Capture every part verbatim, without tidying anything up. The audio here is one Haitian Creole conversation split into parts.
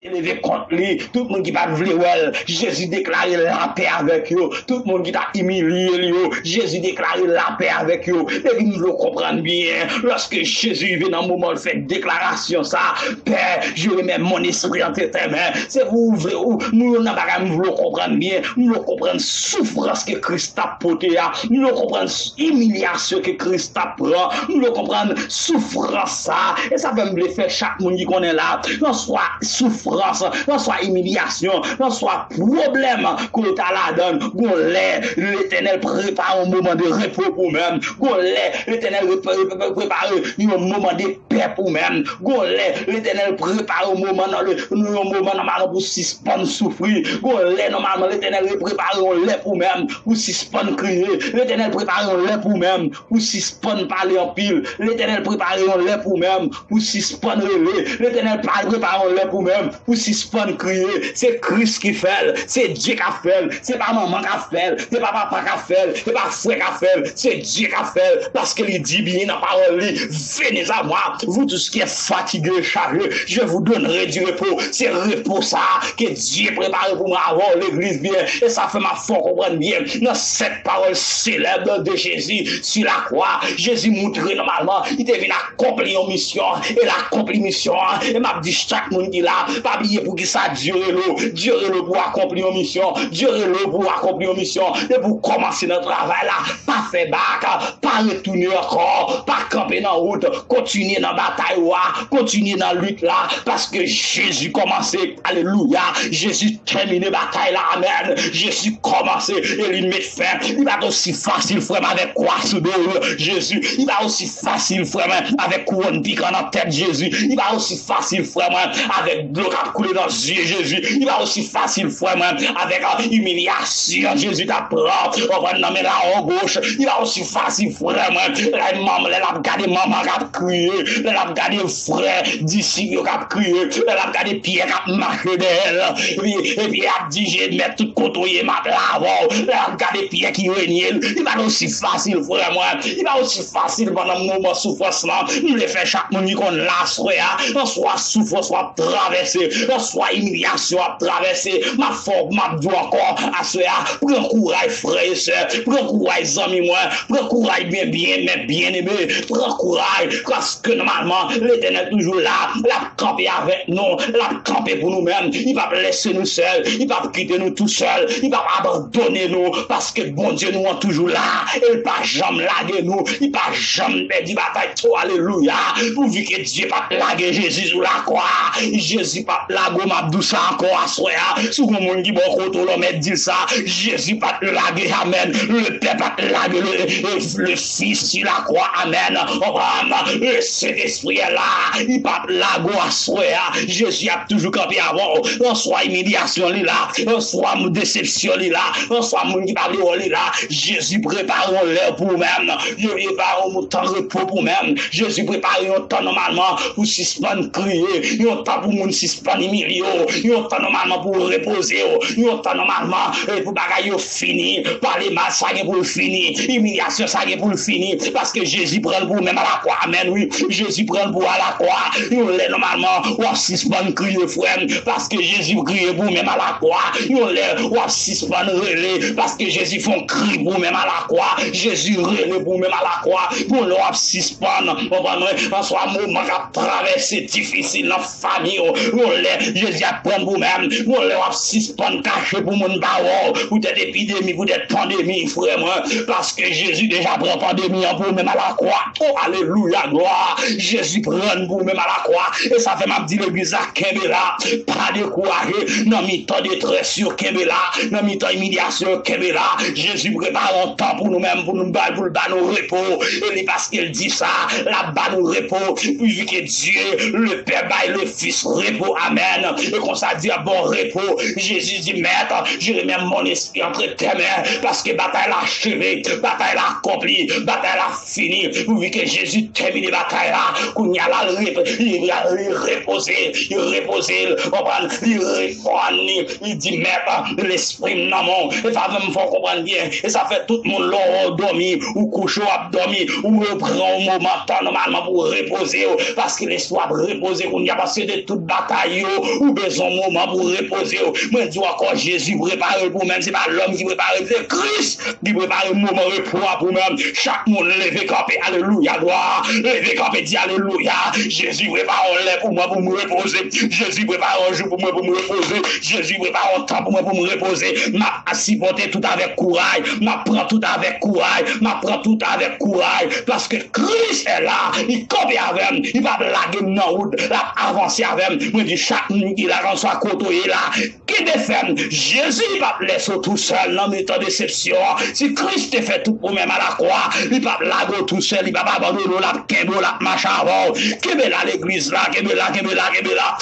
te leve kont li, tout moun ki pa t vle wè l, Jezi deklare lapè avèk yo. Tout moun ki t ap imilye l yo, Jezi deklare lapè avèk yo. Depi m vle w konprann byen, lòske Jezi rive nan moman l fè deklarasyon sa, Père, je remets mon esprit entre tes mains. Se pou ou vle, ou, nou nan bagay m vle w konprann byen, m vle w konprann soufrans ke Kris t ap pote a, m vle w konprann imilyasyon ke Kris t ap pran, m vle w konprann soufrans sa. E sa fè m vle fè chak moun ki konnen la, nan swa soufrans, nan swa imilyasyon, nan swa pwoblèm ke w ta ladan, gon lè Letènèl prepare yon moman de repo pou w menm. Gon lè Letènèl repa- repa- prepare yon moman de pè pou w menm. Gon lè Letènèl prepare yon moman nan le, yon moman nòmalman pou sispann soufri. Gon lè nòmalman Letènèl prepare yon lè pou w menm pou sispann kriye. Letènèl prepare yon lè pou w menm pou sispann pale anpil. Letènèl prepare yon lè pou w menm pou sispann rele. Letènèl pa prepare yon lè pou w menm pou sispann kriye. Se Kris ki fè l. Se Dye k ap fè l. Se pa manman k ap fè l. Se pa papa k ap fè l. Se pa frè k ap fè l. Se Dye k ap fè l. Paske li di byen nan pawòl li, Venez à moi, vous tous qui êtes fatigués et chargés, je vous donnerai du repos. Se repo sa ke Dye prepare pou mwen avè w, legliz byen. E sa fè m ap fè w konprann byen. Nan sèt pawòl selèb de Jezi sur la croix, Jezi moutre nòmalman, li te vin akonpli yon misyon. E l akonpli misyon an. E m ap di chak moun ki la, pa bliye pou ki sa Dye rele w. Dye rele w pou w akonpli yon misyon. Dye rele w pou w akonpli yon misyon. Depi w kòmanse nan travay la, pa fè bak, pa retounen ankò, pa kanpe nan wout, kontinye nan batay ou a, kontinye nan lit la, paske Jezi kòmanse, alelouya, Jezi tèmine batay la, amèn, Jezi kòmanse e li met fen, li pa t osi fasil, frè m, avèk kwa sou do l, Jezi, li pa osi fasil, frè mwen, avèk kouwòn pikan nan tèt, Jezi, li pa osi fasil, frè mwen, avèk dlo k ap koule nan zye, Jezi, li pa osi fasil, frè mwen, avèk, ah, imilyasyon, Jezi t ap pran, konprann, nan men la, an goch, li pa osi fasil, frè mwen, lè manman, lè l ap gade manman k ap kriye, lè l ap gade frè, disip yo k ap kriye, lè l ap gade Pyè k ap mache dèyè l, epi, epi l ap di, Je, Mèt, tout kote w ye, m ap la avè w, lè l ap gade Pyè ki renye l, li pa t osi fasil, frè mwen, li pa osi fasil pandan moman soufrans lan, m vle fè chak moun ki konn la aswè a, answa soufrans w ap travèse, answa imilyasyon w ap travèse, m ap fè w, m ap di w ankò, aswè a, pran kouraj, frè e sè, pran kouraj, zanmi mwen, pran kouraj, byen, byen, men byen eme, pran kouraj, paske nòmalman, Letènèl toujou la, l ap kanpe avèk nou, l ap kanpe pou nou menm, li p ap lèse nou sèl, li p ap kite nou tou sèl, li p ap abandone nou, paske Bondye nou an toujou la, e l pa janm lage nou, li pa janm pèdi batay. O, alelouya! Pouvi ke Dye pa t lage Jezi sou lakwa, Jezi pa t lage w, m ap di w sa ankò aswè a. Si w gon moun ki bò kote w la, w mèt di l sa, Jezi pa t lage, amèn. Le Père pa t lage le, le, le Fils sur la croix, amèn. Konprann? Le Sentespri la, li p ap lage w aswè a. Jezi ap toujou kanpe avè w. Answa imilyasyon li la, answa desepsyon li la, answa moun ki pa vle wè w li la, Jezi prepare yon lè pou ou menm. Yo prepare yon tan repo pou ou menm. Jezi prepare yon tan nòmalman pou sispann kriye, yon tan pou moun sispann imilye w, yon tan nòmalman pou w repoze w, yon tan nòmalman, eh, pou bagay yo fini, pale mal sa gen pou l fini, imilyasyon sa gen pou l fini, paske Jezi pran l pou ou menm a lakwa, amèn, wi, Jezi pran l pou ou a lakwa, yon lè nòmalman w ap sispann kriye, frè m, paske Jezi kriye pou ou menm a lakwa, yon lè w ap sispann rele, paske Jezi fè yon kri pou ou menm a lakwa, Jezi rele pou ou menm a lakwa, pou lè w ap sispann, konprann mwen, answa moman k ap travèse difisil nan fanmi w, yon lè Jezi ap pran pou menm, yon lè w ap sispann kache pou moun pa wè w, poutèt epidemi, poutèt pandemi, frè mwen, paske Jezi deja pran pandemi an pou ou menm a lakwa. O, alelouya, glwa! Jezi pran pou ou menm a lakwa. E sa fè m ap di legliz la, kenbe la, pa dekouraje, nan mitan detrès yo, kenbe la, nan mitan imilyasyon yo, kenbe la. Jezi prepare yon tan pou nou menm, pou nou ba, pou l ba nou repo. E li, paske l di sa, l ap ba nou repo. Pouvi ke Dye, le Père, bay le Fils repo. Amèn. E konsa, Dye ap ba w repo. Jezi di, Mèt, je remets mon esprit entre tes mains, paske batay la acheve, batay la akonpli, batay la fini. Pouvi ke Jezi tèmine batay la, kounye a la, li, li, li repoze, li repoze l, konprann, li reponn li, li di, Mèt, lespri m nan men w. E sa fè m fè w konprann byen. E sa fè tout moun lè w dòmi, ou kouche w ap dòmi, ou pran yon moman tan nòmalman pou w repoze w, paske lespri w ap repoze kounye a, paske de tout batay yo, ou bezwen yon moman pou repoze w. Mwen di w ankò, Jezi prepare l pou ou menm. Se pa lòm ki prepare l, se Kris ki prepare moman repo a pou ou menm. Chak moun leve kanpe, alelouya, glwa. Leve kanpe, di alelouya. Jezi prepare yon lè pou mwen pou m repoze. Jezi prepare yon jou pou mwen pou m repoze. Jezi prepare yon tan pou mwen pou m repoze. M ap sipòte tout avèk kouraj. M ap pran tout avèk kouraj. M ap pran tout avèk kouraj. Paske Kris est là. Li kanpe avè m. Li p ap lage m nan wout. L ap avanse avè m. Mwen di chak moun ki la, kèlkanswa kote w ye la, kenbe fèm. Jezi p ap lèse w tousèl nan mitan desepsyon an. Si Kris te fè tout pwomès a lakwa, li p ap lage w tousèl, li p ap abandone w, l ap kenbe w, l ap mache avè w. Kenbe la, legliz la, kenbe la, kenbe la, kenbe la.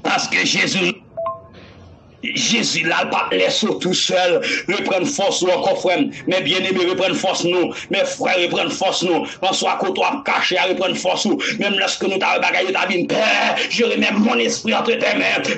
Paske Jezi, Jezi la, l p ap lèse w tousèl. Reprann fòs ou ankò, frè m. Mè byeneme, reprann fòs nou. Mè frè, reprann fòs nou. Kèlkanswa kote w ap kache a, reprann fòs ou. Menm lèske nou ta wè bagay yo ta vin pè, je remets mon esprit entre tes mains.